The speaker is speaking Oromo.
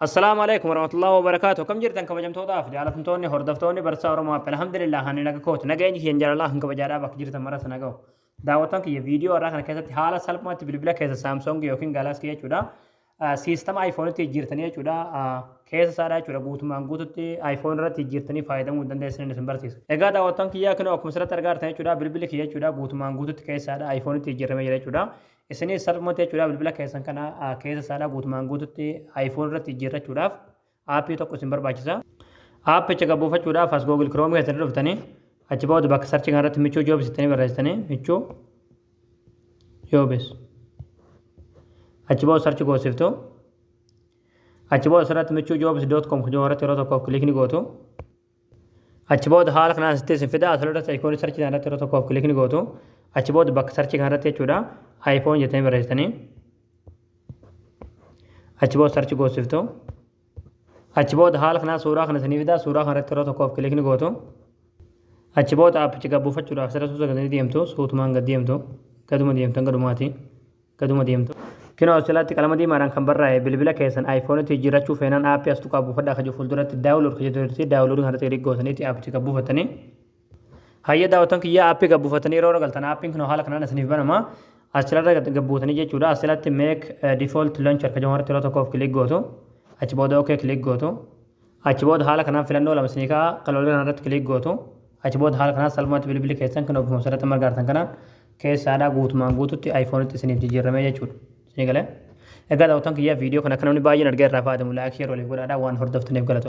Assalaamu alaikum warahmatullahi wabarakaatu. Akkam jirtan, kabajamtootaa fi jaalatamtoonni hordoftoonni Barsiisaa Oromoo App? Alhamdulillah, ani naga kooti. Nageenyi kiyyan jaalalaa kan kabajaadhaa bakka jirtan mara sana gahu. Daawwattoon kiyya, viidiyoo irraa kana keessatti haala salphumatti bilbila keessa Samsung yookiin Galaxy jechuudha, siistama iPhone-tti jijjiirtanii jechuudha. Keessa isaadhaa jechuudha, guutumaan guututti iPhone irratti jijjiirtanii fayyadamuu hin dandeessan isin barsiisa. Egaa daawwattoon kiyyaa, kunoo akkuma asirratti argaa jirtan jechuudha, bilbilli kiyya jechuudha guutumaan guututti keessaadha iPhone-tti jijjiiramee jira jechuudha. Isinis salphumatti jechuudha bilbila keessan kana keessa isaadhaa guutumaan guututti iPhone irratti jijjiirrachuudhaaf aappii tokko isin barbaachisa. Aappicha gabbuufachuudhaaf as Google Chrome keessatti dhuftanii, achi booda bakka search kanarratti Michuu Jobs jettanii barreessitanii, Michuu Jobs, achi booda search goosiftu. Achi booda asirratti michuujobs.com irratti yeroo tokkoof click ni gootu. Achi booda haala kanaan asitti isin fida. Asirratti icon search kanarratti yeroo tokkoof click ni gootu. Achi booda bakka search kanarratti jechuudha iPhone jettanii barreessitanii, achi booda search goosiftu. Achi booda haala kanaan suuraa kana isinii fida. Suuraa kanarratti yeroo tokkoof click ni gootu. Achi booda aappicha gabbuufachuudhaaf asirra suuta gadi deemtu, suutumaan gad deemtu, gaduma deemtan, gadumaati gaduma deemtu. Kinoo asirratti qalama diimaadhaan kan barraa'e, bilbila keessan iPhone-tti jijjiirrachuu feenaan aappii as tuqaa buufadhaa kan jiru fuulduratti download kan jedhu, download kanarratti gadi gootaniiti aappicha gabbuufatanii. Hayya daawwattoon kiyyaa, aappii gabbuufatanii yeroo galtan aappiin kun haala kanaan isiniif banama. Asirra gabbuutanii jechuudha. Asirratti make default launcher kan jedhamu irratti yeroo tokkoof click gootu. Achi booda okay click gootu. Achi booda haala kanaan filannoo lama isinii ka'a, kaloolee kanarratti click gootu. Achi booda haala kanaan salphumatti bilbilli keessan kan ofuma asirratti margaartan kanaan keessaadhaa guutumaan guututti iPhone-tti isiniif jijjiiramee jechuudha. Isinii galee? Egaa daawwattoon kiyyaa, viidiyoo kana akka namni baay'een argee irraa fayyadamu like, share waliif godhaadhaa. Waan hordoftaniif galatoomna.